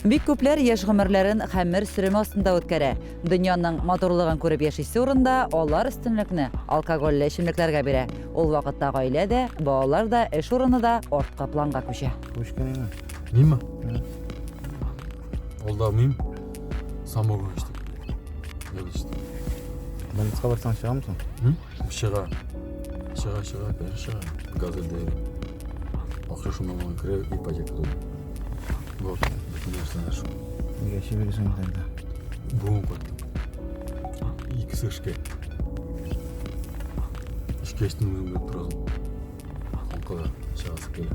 Бик күпләр яшь гомерләрен хәмер сөреме астында үткәрә. Дөньяның матурлыгын күреп яшисе урында алар өстенлекне алкогольле эчемлекләргә бирә. Ул вакытта гаилә дә, балалар да, эш урыны да арткы планга күчә. Күчкән инде. Мимо? Алда мим. Самогон эчтек. Ел эчтек. Больницага барсаң чыгамысың? Чыга. Чыга, чыга, конечно, чыга. Газельдә йөрим. Акча шуннан гына керә, ипотека түли. Вот, бөтен нәрсәләр шул. Нигә эчеп йөрисең инде? Бүген кайттым. Икесе эшкә. Эшкә эчтем үзең белеп торасың. Калкыда чыгасы килә.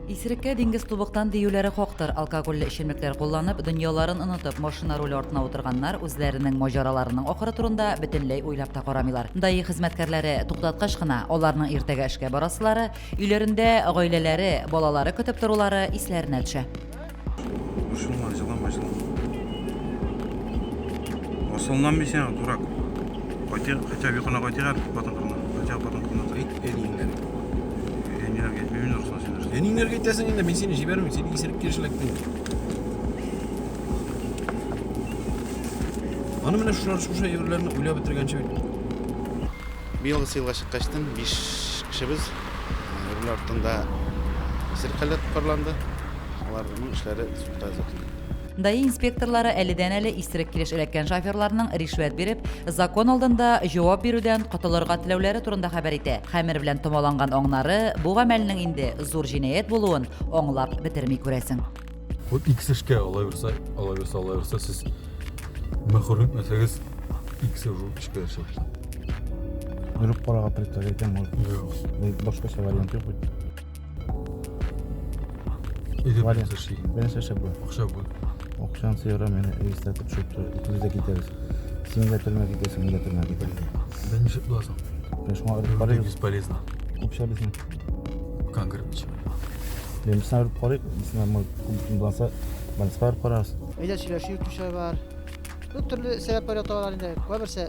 Исереккә диңгез тубыктан диюләре хактыр. Алкогольле эчемлекләр кулланып, дөньяларын онытып, машина руле артына утырганнар үзләренең маҗараларының ахыры турында бөтенләй уйлап та карамыйлар. ДАИ хезмәткәрләре туктаткач кына, аларның иртәгә эшкә барасылары, өйләрендә гаиләләре, балалары көтеп торулары исләренә төшә. Борчылма, җылама, җылама. Асылынам мин сиңа, дурак. Кайтыйк, хотя бы йокына кайтыйк әле, хатын кырына. Хотя бы хатын кырына. Әйт әниеңнәргә. Әниләргә әйтмим инде, Руслан, син нәрсә. Әниеңнәргә әйтәсең инде, мин сине җибәрмим, син исерек килеш эләктең. Аны менә шушылар шушы әйберләрне уйлап бетергәнче бит. Быелгысы елга чыккачтын 5 кешебез руль артында исерек хәлдә тоткарланды. Аларның эшләре судта озатылды. ДАИ инспекторлары әледән-әле исерек килеш эләккән шоферларның ришвәт биреп, закон алдында җавап бирүдән котылырга теләүләре турында хәбәр итә. Хәмер белән томаланган аңнары бу гамәлнең инде зур җинаять булуын аңлап бетерми, күрәсең. Вот икесе эшкә, алай булса, алай булса, алай булса, сез мәхрүм итмәсәгез, икесе уже эшкә чыкты. Йөреп карарга предлагать итәм, может. Юк. Башкача вариант юк бит. Әйдә Вариант. беренче эшли. Беренче эше бу. Акча бу. Акчаны сыйыра мине регистратор төшереп тора. Икебез дә китәбез. Син дә төрмәгә китәсең, мин дә төрмәгә китәм. Да нишләп буласың? Менә шуңа өреп Это карыйк. бесполезно. Күп чәлесең. Конкретно чыга. Мен сиңа өреп карыйк, сиңа күп булса, больницага өреп карарбыз. Өйдә сөйләшү йөртүчеләр бар. Ну, төрле сәбәпләр яталар инде. Кайберсе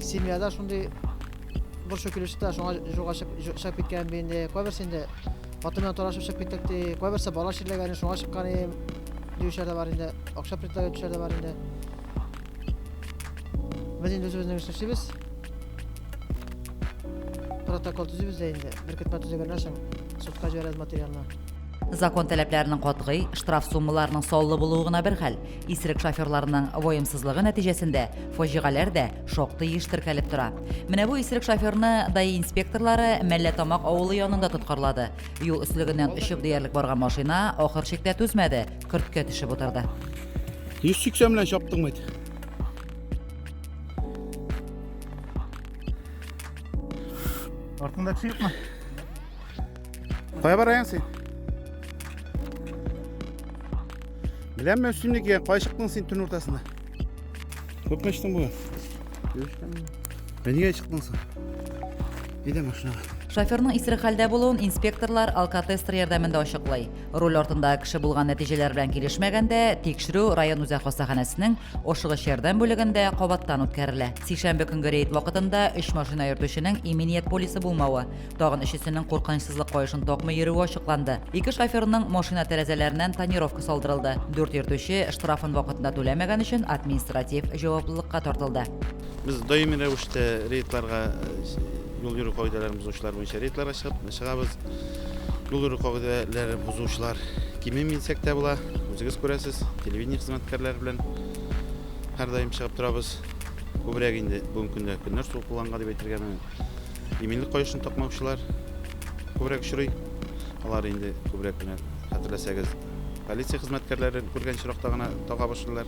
семьяда шундый борчу килеп чыкты, шуңа жуга чыгып киткән бит инде. Кайберсе инде хатын белән талашып чыгып киттек ди. Кайберсе бала чирләгән, шуңа чыккан идем диючеләр дә бар инде. Акча предлагать итүчеләр дә бар инде. Без инде үзебезнең эшне эшлибез. Протокол төзибез дә инде. Беркетмә төзегәннән соң судка җибәрәбез материалны. Закон таләпләренең катгый, штраф суммаларының саллы булуы гына бер хәл. Исерек шоферларның ваемсызлыгы нәтиҗәсендә фаҗигаләр дә шактый еш теркәлеп тора. Менә бу исерек шоферны ДАИ инспекторлары Мәлләтамак авылы янында тоткарлады. Юл өслегеннән очып диярлек барган машина ахыр чиктә түзмәде, көрткә төшеп утырды. 180 белән чаптың бит. Артыңда кеше юкмы? Кая барасың син? Беләм мен өстемдеге, кая чыктың син төн уртасында? Күпме эчтең бүген? Ә нигә чыктың соң? Әйдә машинага. Шоферның исерек хәлдә булуын инспекторлар алкотестер ярдәмендә ачыклый. Руль артындагы кеше булган нәтиҗәләр белән килешмәгәндә, тикшерү район үзәк хастаханәсенең ашыгыч ярдәм бүлегендә кабаттан үткәрелә. Сишәмбе көнге рейд вакытында өч машина йөртүченең иминият полисы булмавы, Тагын өчесенең куркынычсызлык каешын такмый йөрүе ачыкланды. Ике шоферның машина тәрәзәләреннән тонировка салдырылды. Дүрт йөртүче штрафын вакытында түләмәгән өчен административ җаваплылыкка тартылды. Без даими рәвештә рейдларга юл йөрү кагыйдәләрен бозучылар буенча рейдларга чыгып чыгабыз. Юл йөрү кагыйдәләре бозучылар кимеми дисәк тә була. Үзегез күрәсез, телевидение хезмәткәрләре белән һәрдаим чыгып торабыз. Күбрәк инде бүгенге көндә көннәр суыкланга дип әйтергә Иминлек каешын такмаучылар күбрәк очрый. Алар инде күбрәк менә хәтерләсәгез, полиция хезмәткәрләрен күргән очракта гына тага башлыйлар.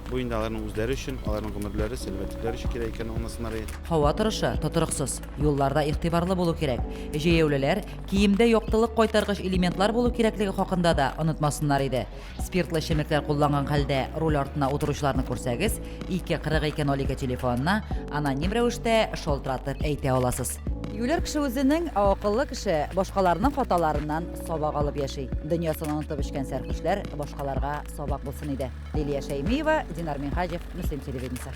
Бу инде аларның үзләре өчен, аларның гомерләре, сәламәтлекләре өчен кирәк икәнен аңласыннар иде. Һава торышы тотрыксыз, юлларда игътибарлы булу кирәк. Җәяүлеләр киемдә яктылык кайтаргыч элементлар булу кирәклеге хакында да онытмасыннар иде. Спиртлы эчемлекләр кулланган хәлдә руль артына утыручыларны күрсәгез, 2 42 02 телефонына аноним рәвештә шалтыратып әйтә аласыз. Юләр кеше үзенең, ә акыллы кеше башкаларның хаталарыннан сабак алып яши. Дөньясын онытып эчкән сәрхушләр башкаларга сабак булсын иде. Лилия Шәймиева, Динар Минһаҗев, Мөслим телевидениесе.